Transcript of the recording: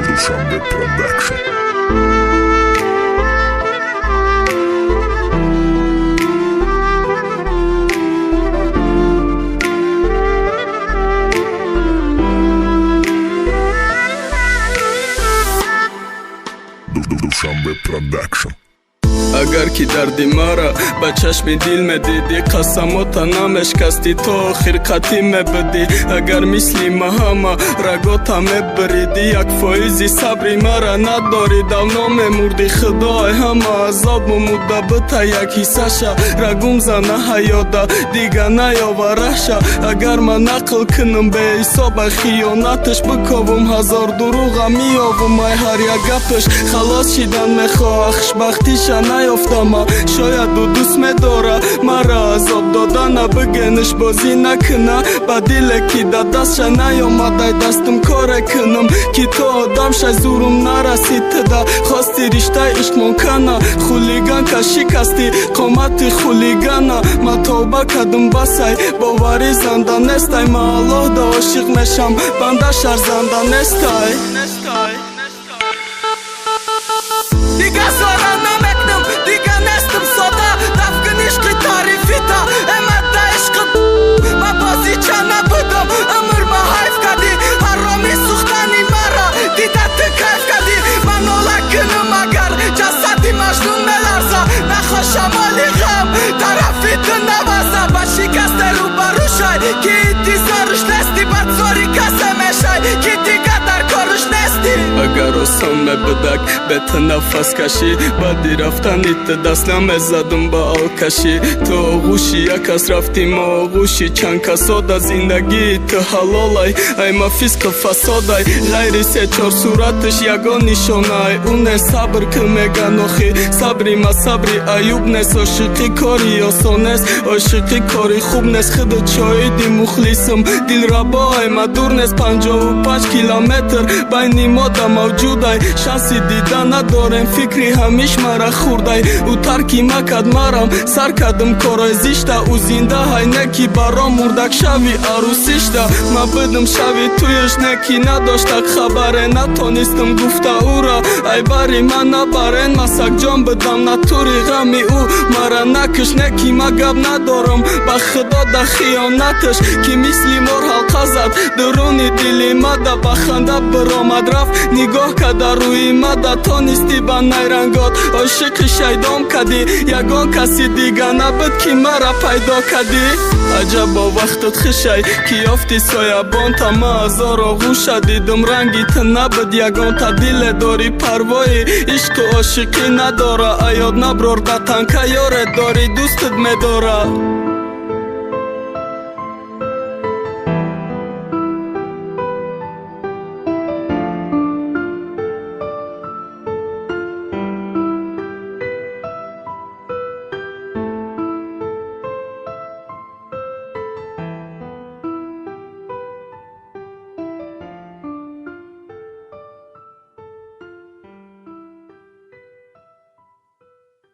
Душанбе Продакшн. Душанбе Продакшн. Агар ки дарди мара ба чашми дил медидӣ, қасамота намешкастӣ, то охир қатӣ мебудӣ. Агар мисли ма ҳама рагота мебиридӣ, як фоизи сабри мара надорӣ, давно мемурдӣ. Худой ҳама азобу мудда бита як ҳиссаша, рагум зана ҳаёда дига наёвараша. Агар ман нақл кунам беҳисоба хиёнаташ, биковум ҳазор дуруға меёвум ай ҳар як гапаш. Халос шидан мехоҳа, хушбахтиша наёфтама, шояд ӯ дӯст медора мара азоб додана. Бигениш бозӣ накуна ба диле ки да дастша наёмадай, дастам коре кунам ки то одамша зурум нарасид. Туда хости риштаи ишқмон кана, хулиганка шикастӣ қомати хулигана. Ма тавба кардум, басай, боварӣ занда нестай. Ма Аллоҳ да ошиқ мешам, банда шарзанда нестай. Дига зора намекунам, дига нестам сода, дафкун ишқи тарифита эмада ишқи ма бозича набудам. Умр ма ҳайф кардӣ, ҳароми сӯхтани мара дида ту кайф кардӣ. Ман нола кунам, агар ҷасади Маҷнун меларза, нахо шамоли ғам тарафи ту наваза. Ба шикасте рӯбарӯ шай, ки интизорш нестӣ, бадзори касе мешай, ки дига дар корш нестӣ. Агар осон мебудак бе ту нафас кашӣ, баъди рафтани ту даст намезадум ба алкашӣ. Ту оғӯши як кас рафтӣ, ма оғӯши чанд касода. Зиндагии ту ҳалолай, ай ма фисқу фасодай, ғайри се-чор сураташ ягон нишонаай ӯ не. Сабр ки меган, охи сабри ма сабри Аюб нест. Ошиқӣ кори осон нест, ошиқӣ кори хуб нест. Худат шоҳиди, мухлисам, дилрабоай ма дур нест. 55 километр байни мо да мавҷудай, шанси дида надорем, фикри ҳамиш мара хурдай. Ӯ тарки макад, марам сар кардам корой зишта. Ӯ зинда ҳай, не ки баром мурдак шави арӯсишта. Ма бидам шави туюш, не ки надоштак хабаре, натонистам гуфта ӯра ай бари ман набарен. Масакҷон бидам натури, ғами ӯ мара накиш, не ки ма гап надорам ба худо да хиёнаташ, ки мисли мор ҳалқа зад дуруни дили мада, ба ханда биромад рафт, нигоҳ карда рӯи мада. Тонистӣ ба найрангот ошиқи шайдом кардӣ, ягон каси дига набуд ки мара пайдо кардӣ. Аҷаб бо вақтат хишай ки ёфти соябонта, ма азор оғӯша дидум, ранги ту набуд ягонта. Диле дорӣ, парвои ишқу ошиқӣ надора, аёд наброр да танка ёре дорӣ, дӯстат медора.